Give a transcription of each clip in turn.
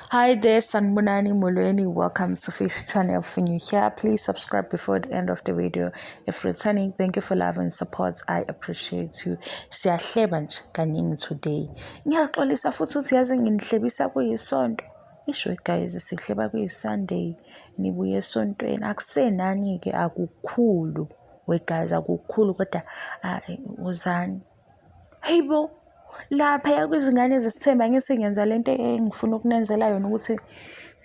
Hi there, Sanibonani Molweni. Welcome to Fish Channel. If you're new here, please subscribe before the end of the video. If returning, thank you for love and support. I appreciate you. Siyahleba nje kaningi today. Ngiyaxolisa futhi ukuthi yazi nginihlebisa kuyisonto. Isho guys, sihleba kuyi-Sunday. Nibuye esontweni. Akusenani-ke akukhulu. We guys, akukhulu kodwa uzani. Hey bo, laphaya kwizingane zesithembu angithi ngenza lento engifuna ukunenzela yona ukuthi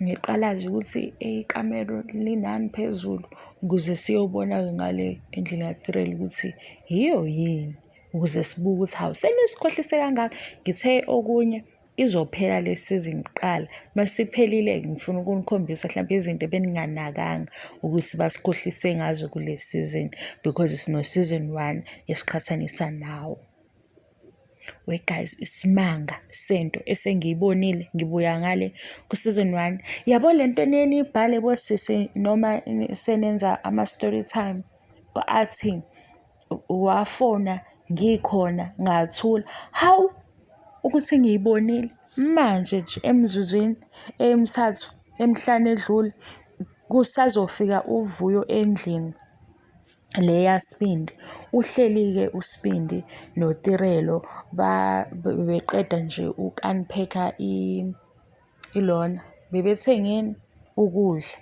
ngiqalaze ukuthi ikamelo linani phezulu ukuze siyobona-ke ngale endlini kaTirelo ukuthi yiyo yini ukuze sibuke ukuthi hawu senisikhohlise kangaka. Ngithe okunye izophela le season kuqala. Masiphelile ngifuna ukunikhombisa hlampe izinto ebeninganakanga ukuthi basikhohlise ngazo kule season because sino season 1 esiqhathanisa nawo. We guys, isimanga sento esengiyibonile ngibuya ngale ku-season 1. Yabo le nto eniyibhale bosisi noma senenza ama-story time athi wafona ngikhona ngathula. Hawu, ukuthi ngiyibonile manje nje emizuzwini emithathu emihlanu edlule kusazofika uVuyo endlini le yaSibindi. Uhleli-ke uSibindi noTirelo beqeda nje uku-unpack-a ilona bebethengeni ukudla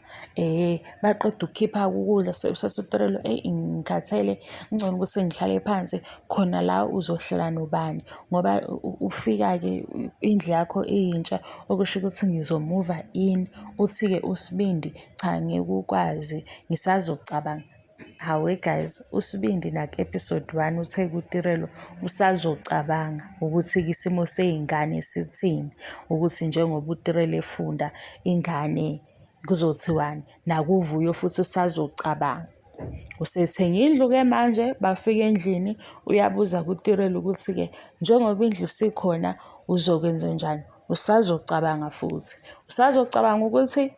baqeda ukukhipha-ke ukudla seSitrelo eyi ngikhathele kungcono ukuthi ngihlale phansi khona la uzohlala nobani ngoba ufika-ke indlu yakho iyintsha okusho ukuthi ngizomuva in. Uthi-ke uSibindi cha ngeke ukwazi ngisazocabanga. Hawe guys, uSibindi naku-episode 1 uthe kuTirelo usazocabanga ukuthi-ke isimo sey'ngane sithini, ukuthi njengoba uTirelo efunda ingane kuzothiwani, nakuVuyo futhi usazocabanga. Usethenge indlu-ke manje, bafika endlini, uyabuza kuTirelo ukuthi-ke njengoba indlu isikhona uzokwenzenjani? Usazocabanga futhi, usazocabanga ukuthi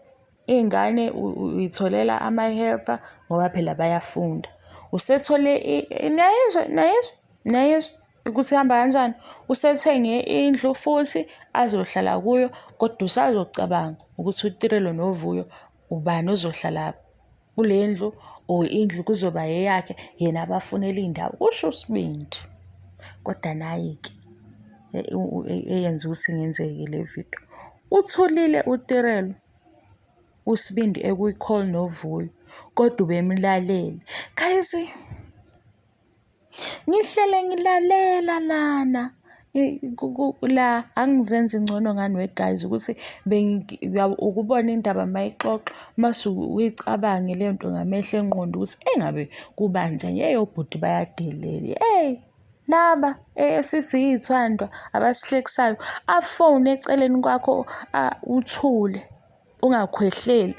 Iy'ngane uy'tholela ama-helper ngoba phela bayafunda. Usethole niyayizwa, niyayizwa, niyayizwa ukuthi ihamba kanjani? Usethenge indlu futhi azohlala kuyo kodwa usazocabanga ukuthi uTirelo noVuyo ubani ozohlala kule ndlu or indlu kuzoba eyakhe yena abafunele indawo, kusho uSibindi. Kodwa nayi-ke eyenza ukuthi ngenzeke le vidiyo. Uthulile uTirelo. uSibindi ekwi-call noVuyo kodwa ubemlalele. Guys, ngihlele ngilalela lana la angizenzi ngcono ngani we guys ukuthi ukubona indaba mayixoxa mase uyicabange le nto ngamehlo engqondo ukuthi engabe kubanjani. Yeyi obhuti bayadelela, eyi. Laba esithi yithandwa abasihlekisayo afone eceleni kwakho uthule ungakhwehleli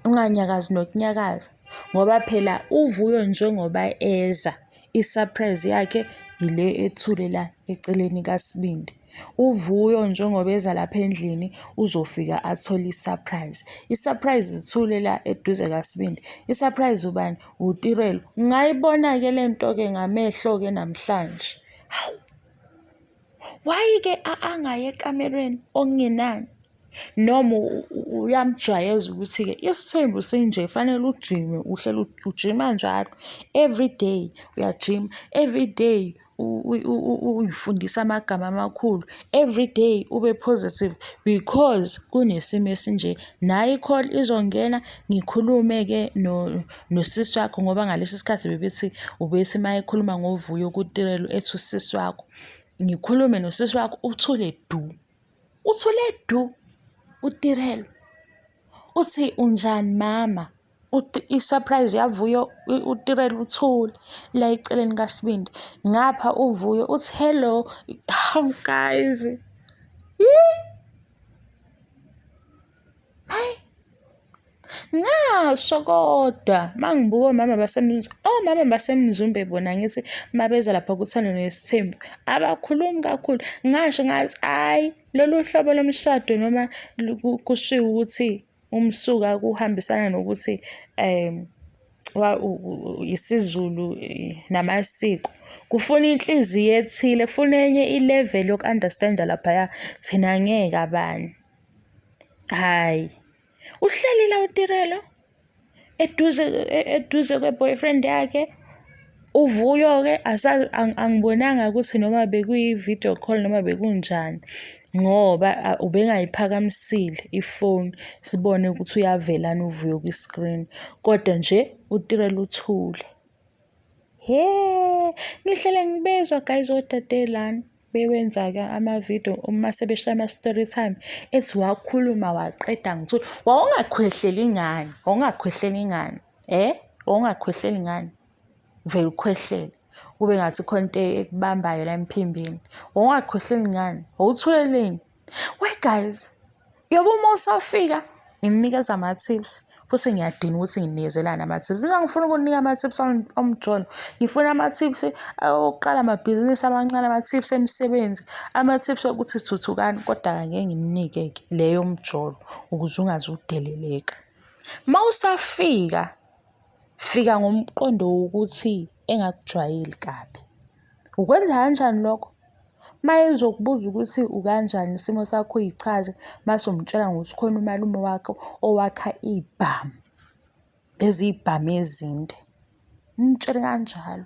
unganyakazi nokunyakaza ngoba phela uVuyo njengoba eza i-surprise yakhe ile ethule la eceleni kaSibindi. UVuyo njengoba eza lapha endlini uzofika athole i-surprise. I-surprise ithule la eduze kaSibindi. I-surprise ubani? UTirelo. Ngayibona-ke le nto-ke ngamehlo-ke namhlanje. Hawu! Why-ke angayi ekamerweni okungenani? Noma uyamjwayeza ukuthi-ke isithembu sinje fanele ujime uhlele ujima njalo everyday uyajima, everyday uy'fundisa amagama amakhulu, everyday ube positive because kunesimo esinje. Nayi i-call izongena ngikhulume-ke nosisi wakho ngoba ngalesi sikhathi bebethi ubethi uma ekhuluma ngoVuyo kuTirelo ethi usisi wakho. Ngikhulume nosisi wakho uthule du. Uthule du uTirelo. Uthi unjani mama? I-surprise yaVuyo uTirelo uthule la eceleni kaSibindi. Ngapha uVuyo uthi hello. Hawu guys. Hayi. Ngasho kodwa mangibuka omama omama baseMzumbe bona ngithi mabeza lapha kuThando Nesithembu abakhulumi kakhulu. Ngasho ngathi hhayi lolu hlobo lomshado noma kushiwo ukuthi umsuka kuhambisana nokuthi isiZulu namasiko. Kufuna inhliziyo ethile, kufuna enye i-level yoku-understand-a laphaya, thina ngeke abanye. Hhayi, uhleli la uTirelo eduze eduze kwe-boyfriend yakhe. UVuyo-ke angibonanga ukuthi noma bekuyi-video call noma bekunjani ngoba ubengayiphakamisile ifoni sibone ukuthi uyavelani uVuyo kwi-screen, kodwa nje uTirelo uthule. He, ngihlele ngibezwa guys odade lana bewenza-ke ama-video uma sebeshaya ama-story time ethi wakhuluma waqeda ngithule. Wawungakhwehleli ngani? Wawungakhwehleli ngani? Eh? Wawungakhwehleli ngani? Vele ukhwehlele kube ngathi khona into ekubambayo la emphimbeni. Wawungakhwehleli ngani? Wawuthuleleni? We guys, uyobe uma usafika ngininikeza ama-tips futhi ngiyadina ukuthi nginikezelane ama-tips. Mina ngifuna ukunika ama-tips omjolo, ngifuna ama-tips okuqala amabhizinisi amancane, ama-tips emisebenzi, ama-tips okuthi thuthukani, kodwa angeke ngininike-ke leyo mjolo ukuze ungaze udeleleka. Uma usafika, fika ngomqondo wokuthi engakujwayeli kabi. Ukwenza kanjani lokho? Uma ezokubuza ukuthi ukanjani isimo sakho uyichaze mase umtshela ngokuthi khona umalume wakho owakha iy'bhamu, lezi y'bhamu ezinde. Umtshele kanjalo.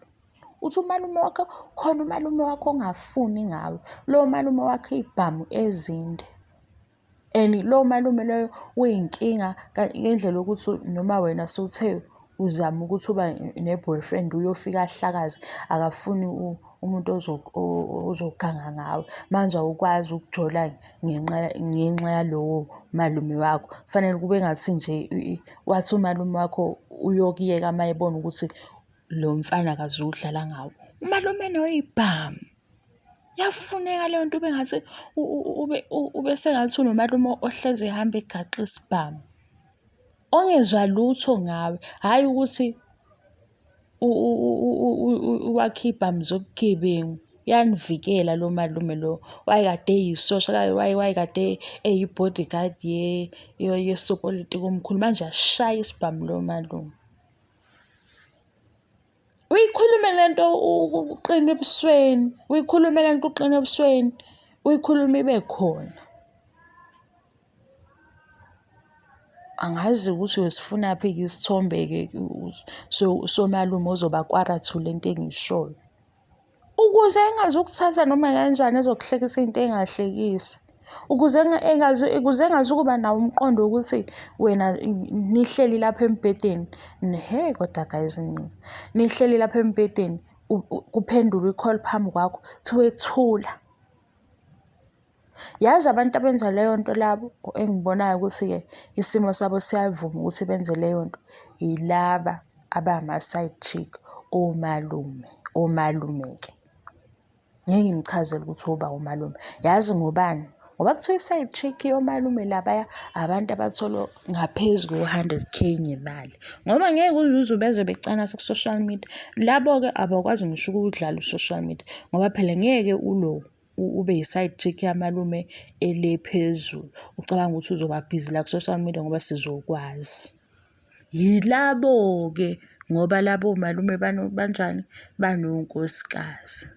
Uthi umalume wakho, khona umalume wakho ongafuni ngawe. Lowo malume wakha iy'bhamu ezinde. And lowo malume loyo uyinkinga ngendlela yokuthi noma wena sewuthe uzama ukuthi uba ne-boyfriend uyofika ahlakaze akafuni umuntu ozoganga ngawe. Manje awukwazi ukujola ngenxa ngenxa yalowo malume wakho. Kufanele kube ngathi nje wathi umalume wakho uyokuyeka uma ebona ukuthi lo mfana akazudlala ngawe. Umalume noyibhamu. Iyafuneka leyo nto ube ngathi ube sengathi unomalume ohlezi ehamba egaxe isibhamu. Ongezwa lutho ngawe, hhayi ukuthi wakhe iy'bhamu zobugebengu. Uyanivikela lo malume lo, wayekade eyisosha, wayekade eyi-bodyguard yesopolitiki omkhulu, manje uyasishaya isibhamu lo malume. Uyikhulume le nto uqine ebusweni, uyikhulume le nto uqine ebusweni, uyikhulume ibe khona. Angazi ukuthi uyosifunaphi-ke isithombe-ke somalume ozoba kwara to le nto engiyishoyo. Ukuze engazukuthatha noma kanjani ezokuhlekisa into engahlekisi. Ukuze engazi ukuze engazukuba nawo umqondo wokuthi wena nihleli lapha embhedeni, hhe kodwa guys nina, nihleli lapha embhedeni kuphendulwe i-call phambi kwakho kuthiwe thula. Yazi abantu abenza leyo nto labo engibonayo ukuthi-ke isimo sabo siyavuma ukuthi benze leyo nto, yilaba abama-side chick, omalume, omalume-ke. Ngeke nginichazele ukuthi oba omalume. Yazi ngobani? Ngoba kuthiwa i-side chick yomalume labaya abantu abathola ngaphezu ko-hundred K ngemali. Ngoba ngeke uze uze ubezwe becanasa ku-social media. Labo-ke abakwazi ngisho ukuwudlala u-social media ngoba phela ngeke ulo ube yi-side chick yamalume ele phezulu ucabanga ukuthi uzoba busy la ku-social media ngoba sizokwazi. Yilabo-ke ngoba labo malume banjani? Banonkosikazi.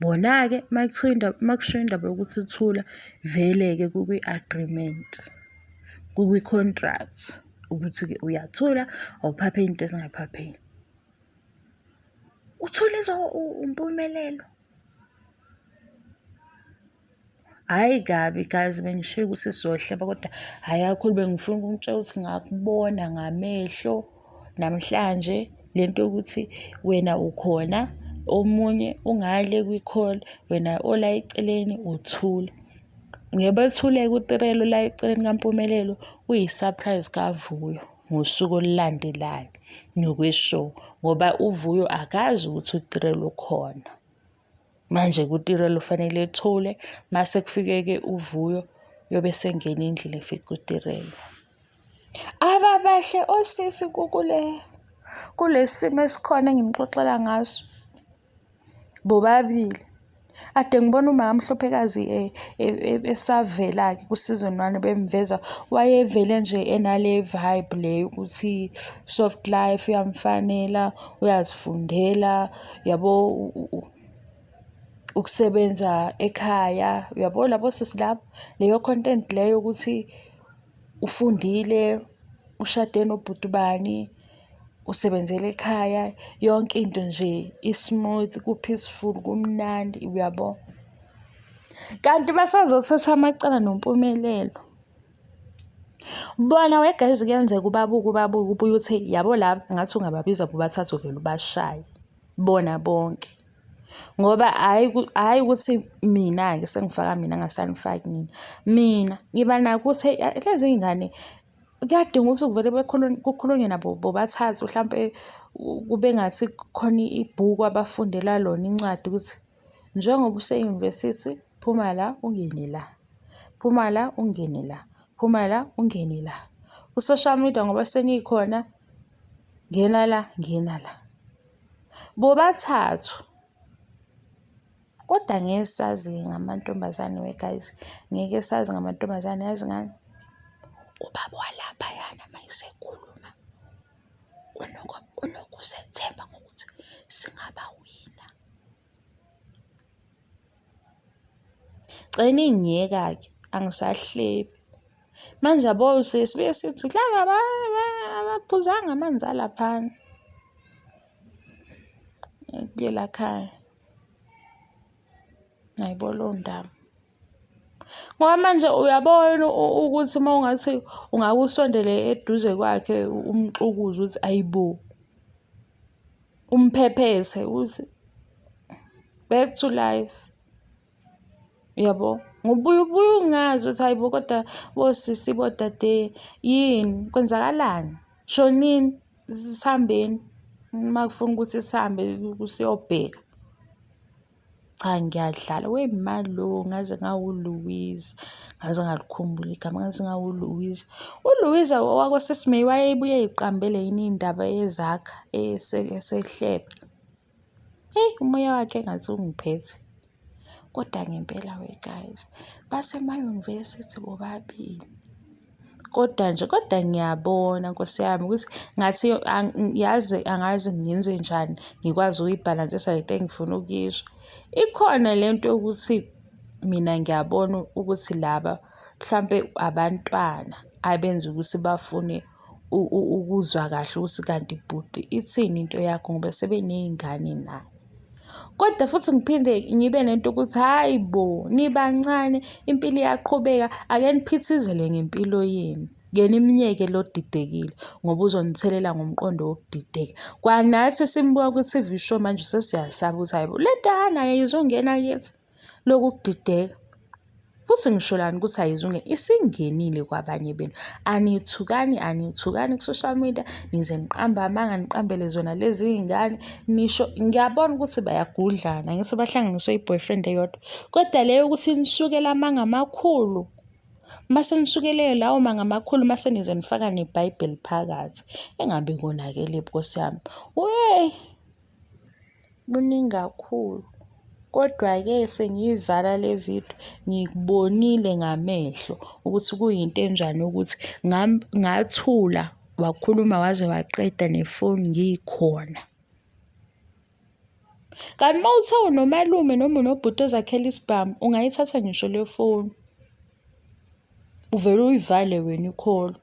Bona-ke uma kuthiwa indaba, uma kushiwo indaba yokuthi thula, vele-ke kukwi-agreement, kukwi-contract ukuthi-ke uyathula, awuphapheli into ezingaphapheli. Uthuliswa uMpumelelo. Hhayi kabi guys, bengishilo ukuthi sizohleba kodwa hhayi kakhulu bengifuna ukunitshela ukuthi ngakubona ngamehlo namhlanje le nto yokuthi wena ukhona omunye ungale kwi-call, wena ola eceleni uthule. Ngeke bethule-ke uTirelo la eceleni kaMpumelelo uyi-surprise kaVuyo ngosuku olulandelayo ngokwe-show ngoba uVuyo akazi ukuthi uTirelo ukhona. Manje kuTirelo fanele ethule mase kufike-ke uVuyo yobe sengena endlini efica uTirelo. Ababahle osisi kule kulesi simo esikhona enginixoxela ngaso bobabili. Ade ngibona umama Mhlophekazi esavela-ke ku-season one bemveza, wayevele nje enale vibe le yokuthi soft life iyamfanela, uyazifundela, yabo ukusebenza ekhaya, uyabo labo sisi labo, leyo content leyo ukuthi. Ufundile, ushade nobhuti bani, usebenzela ekhaya, yonke into nje i-smooth, ku-peaceful, kumnandi, uyabo. Kanti basazothatha amacala noMpumelelo. Bona we guys kuyenzeka ubabuke ubabuke ubuye uthi yabo laba ngathi ungababiza bobathathu uvele ubashaye bona bonke. Ngoba hhayi hhayi ukuthi mina-ke sengifaka mina ngingasanifaki nina. Mina ngiba nakho ukuthi lezi iy'ngane kuyadinga ukuthi kuvele kukhulunywe nabo bobathathu hlampe kube ngathi kukhona ibhuku abafundela lona incwadi ukuthi njengoba use-university phuma la ungene la, phuma la ungene la, phuma la ungene la. Ku-social media ngoba senikhona, ngena la, ngena la. Bobathathu. Kodwa ngeke sazi ngamantombazane we guys, ngeke sazi ngamantombazane yazi ngani? Ubaba walaphayana uma esekhuluma unokuzethemba ngokuthi singabawina. Cela ningiyeka-ke angisahlebi. Manje yabo sibuye sithi laba abaphuzanga amanzi alaphana kulela khaya. Hayibo leyo ndaba. Ngoba manje uyabona ukuthi uma ungathi ungake usondele eduze kwakhe umxukuze uthi ayibo, umphephethe uthi back to life. Uyabo? Ngoba ubuye ungazi ukuthi hhayi bo kodwa bosisi bodade yini kwenzakalani? Shonini sihambeni uma kufuna ukuthi sihambe siyobheka. Cha ngiyadlala wemalo ngaze ngawu-Louise, ngaze ngalikhumbula igama ngaze ngawu-Louise. U-Louise owakwaSis May wayebuye ey'qambele yini iy'ndaba ezakha esehleba. Eyi umoya wakhe engathi ungiphethe. Kodwa ngempela we guys, basema-university bobabili. Kodwa nje, kodwa ngiyabona Nkosi yami ukuthi ngathi yazi angazi ngenze njani ngikwazi ukuyibhalansisa lento engifuna ukuyisho. Ikhona le nto yokuthi mina ngiyabona ukuthi laba mhlampe abantwana abenza ukuthi bafune ukuzwa kahle ukuthi kanti bhuti ithini into yakho ngoba sebeney'ngane naye. Kodwa futhi ngiphinde ngibe nento ukuthi hhayi bo, nibancane impilo iyaqhubeka, ake niphithizele ngempilo yenu. Ke nimyeke lo odidekile ngoba uzonithelela ngomqondo wokudideka. Kwanathi simbuka kwi-T_V show manje sesiyasaba ukuthi hhayi bo, le nto akanayo izongena kithi, lokhu kudideka. Futhi ngisholani ukuthi ayizunge isingenile kwabanye benu. Anithukani, anithukani ku-social media, nize niqambe amanga, niqambele zona lezi iy'ngane. Nisho, ngiyabona ukuthi bayagudlana, angithi bahlanganiswe i-boyfriend eyodwa. Kodwa le yokuthi nisukele amanga amakhulu, mase nisukele lawo manga amakhulu mase nize nifaka neBhayibheli phakathi. Engabe konakele Nkosi yami. Wey! Kuningi kakhulu. Kodwa-ke sengiyivala le vidiyo ngikubonile ngamehlo ukuthi kuyinto enjani ukuthi ngathula wakhuluma waze waqeda nefoni ngikhona. Kanti uma uthe unomalume noma unobhuti ozakhela isibhamu ungayithatha ngisho le foni uvele uyivale wena ikholo.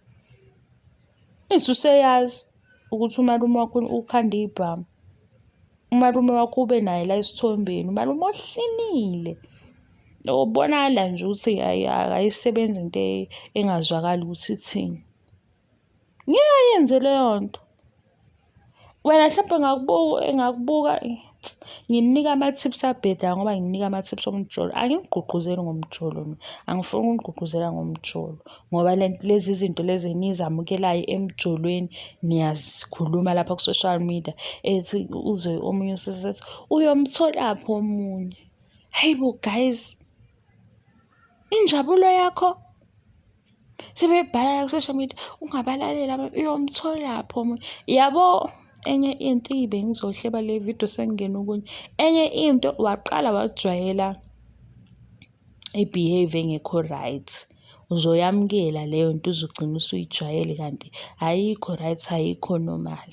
Ithi useyazi ukuthi umalume wakho ukhanda ibhamu. Umalume wakho ube naye la esithombeni, umalume ohlinile. Obonakala nje ukuthi akayisebenzi into engazwakali ukuthi ithini. Ngeke ayenze leyo nto. Wena hlampe engakubuka engakubuka ngininika ama-tips abhedayo ngoba ngininika ama-tips omjolo. Angigqugquzeli ngomjolo mina, angifuni ukunigqugquzela ngomjolo ngoba lezi zinto lezi enizamukelayo emjolweni niyazikhuluma lapha ku-social media ethi uzwe omunye usisi ethi uyomtholaphi omunye. Hhayi bo guys, injabulo yakho sebebhala la ku-social media ungabalaleli abantu uyomtholaphi omunye. Yabo enye into bengizohleba le vidiyo sengingena okunye. Enye into waqala wajwayela i-behaviour engekho right. Uzoyamukela leyo nto uze ugcine usuyijwayele kanti ayikho right, ayikho normal.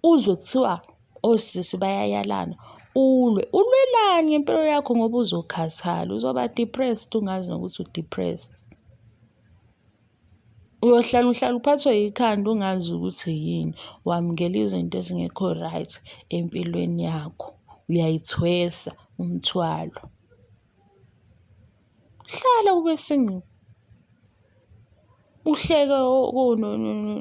Uzwe kuthiwa osisi bayayalana, ulwe. Ulwelani ngempilo yakho ngoba uzokhathala, uzoba depressed ungazi nokuthi u-depressed. Uyohlala uhlala uphathwe yikhanda ungazi ukuthi yini. Wamukela izinto ezingekho right empilweni yakho. Uyayithwesa umthwalo. Hlala ube single. Uhleke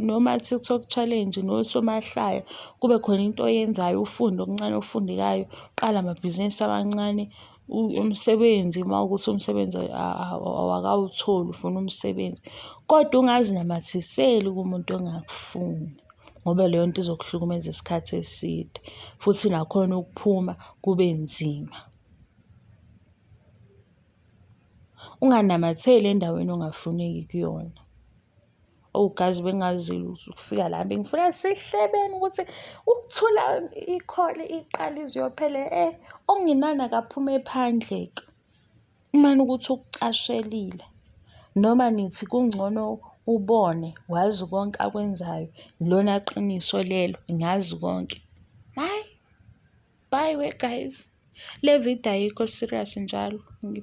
noma-TikTok challenge nosomahlaya, kube khona into oyenzayo ufunde okuncane okufundekayo, uqale amabhizinisi amancane, umsebenzi uma kuwukuthi umsebenzi awakawutholi ufuna umsebenzi. Kodwa ungazinamathiseli kumuntu ongakufuni ngoba leyo nto izokuhlukumeza isikhathi eside futhi nakhona ukuphuma kube nzima. Unganamatheli endaweni ongafuneki kuyona. Oh guys, bengazi ukufika la bengifuna sihlebeni ukuthi ukuthula ikhole iqala iziyophela eh okungenani akaphume phandle-ke. Umane ukuthi ukucashelile noma nithi kungcono ubone wazi konke akwenzayo ilona qiniso lelo ngazi konke. Hhayi. Bye we guys. Le video ayikho serious njalo.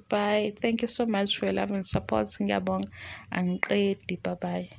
Bye. Thank you so much for your love and support. Ngiyabonga. Angiqedi. Bye bye.